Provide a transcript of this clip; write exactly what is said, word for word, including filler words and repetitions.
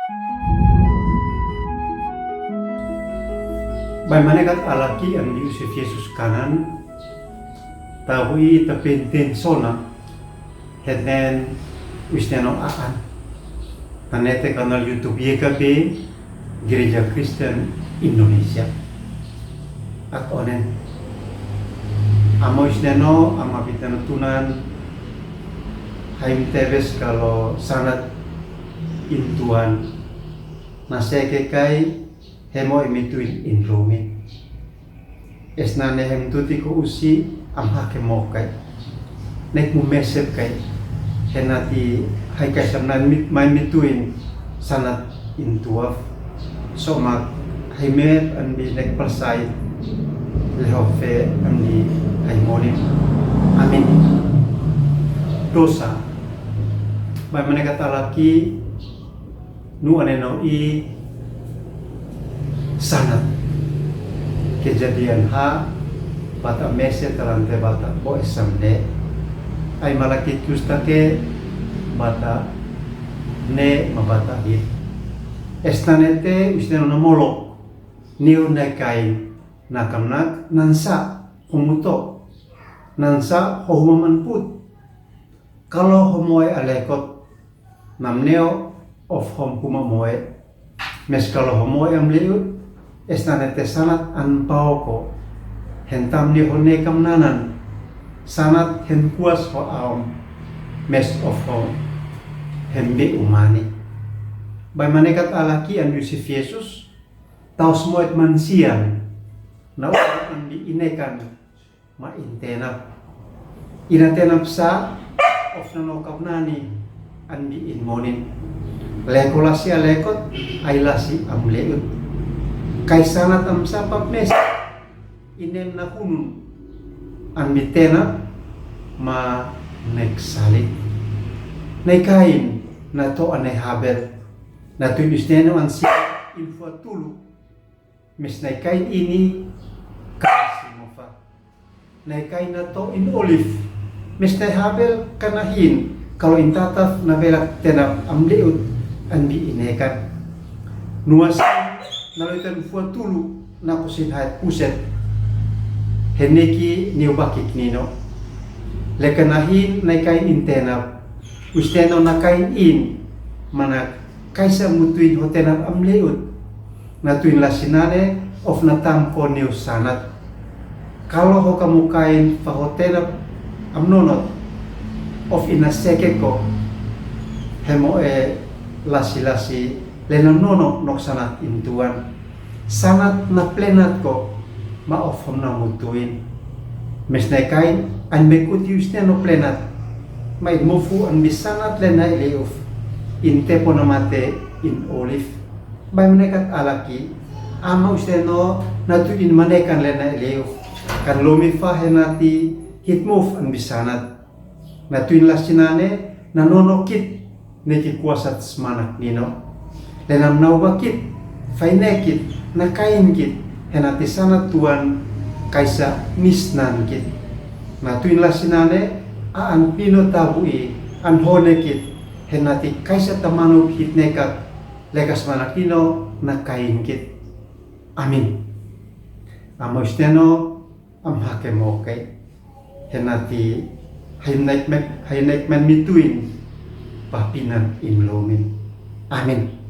Bai manekat alaki an Yusif Yesus kanan, tabu i ta penten sona, heten wisneno aan. Tanete kanal YouTube Y K B, Gereja Kristen Indonesia. At onen. Amo wisneno, ama piteno tunan, haim tebes kalo sanat in Tuan. Na seke kai, hemo i mituin in Rumi. Esna ne hem tuti ko usi, am hake mo kai. Nek mu mesep kai. Hena ti hai kai sam nan mit, mai mituin sanat in Tuaf. So mak hai me an bi nek persai. Lehofe an bi hai monin. Amin. Dosa. Bai manekat alaki nu aneno i sanat. Kejadian ha, bata mese talante bata bo esam de. Ai malaki tus take bata ne ma bata hit. Esna nete wisneno na molok. Niu ne kai na kamnak nansa ho muto. Nansa ho humaman put. Kalo ho moe alekot. Namneo of hom puma moe. Mes kalo ho moe am leut, esna nete sanat an paoko. Hen tamneo ho ne kamnanan. Sanat hen kuas ho aom. Mes of hom. Hen be umani. Bai manekat alaki an Yusif Yesus. Taos moet mansian. Na uan an bi inekan. Ma in tenap. Ina tenap sa, of nano kapnani, an bi in monin. Leko lasi alekot, ai lasi am leut. Kai sanat am sa pap mes. Inem na hunun, an bi tenap, ma nek sali. Nai Kain, na to anai Habel. Na tuin wisneno an si, in fua tulu. Mes nai Kain ini, kasi mofa. Nai Kain na to in olif. Mes nai Habel kana hin, kalo in tataf na belak tenap am leut an bi inekan. Nuas na loitan fua tulu na kusin hai kuset. Heneki niu bakik nino. Lekana hin nai Kain in tenap. Wisneno na Kain in, manak kaisa mutuin ho tenap am leut. Na tuin lasinane of na tam ko niu sanat. Kalo ho kamu Kain fa ho tenap am nonot. Of ina seke ko. Hemo e lasi lasi le na nono nok sanat in Tuan. Sanat na plenat ko ma of hom na mutuin. Mes nai Kain an mekut yus ne no plenat. Ma in mofu an mi sanat le nai leuf. In tepo na mate in olif. Bai manekat alaki. Ama wisneno na tuin manekan le nai leuf. Kan lomi fa henati hit mof an mi sanat. Na tuin lasinane na nono kit neki kuasat smanak nino. Le na mnauba kit, faine kit, na Kain kit, henati sanat Tuan kaisa misnan kit. Na tuin lasinane a an nino tabu i an hone kit, henati kaisa tamanu kit nekat, lekas manak nino na Kain kit. Amin. Ama wisneno, am hake mokai. Henati hai naik mek, hai naik men mituin. Papinan in lomin. Amin.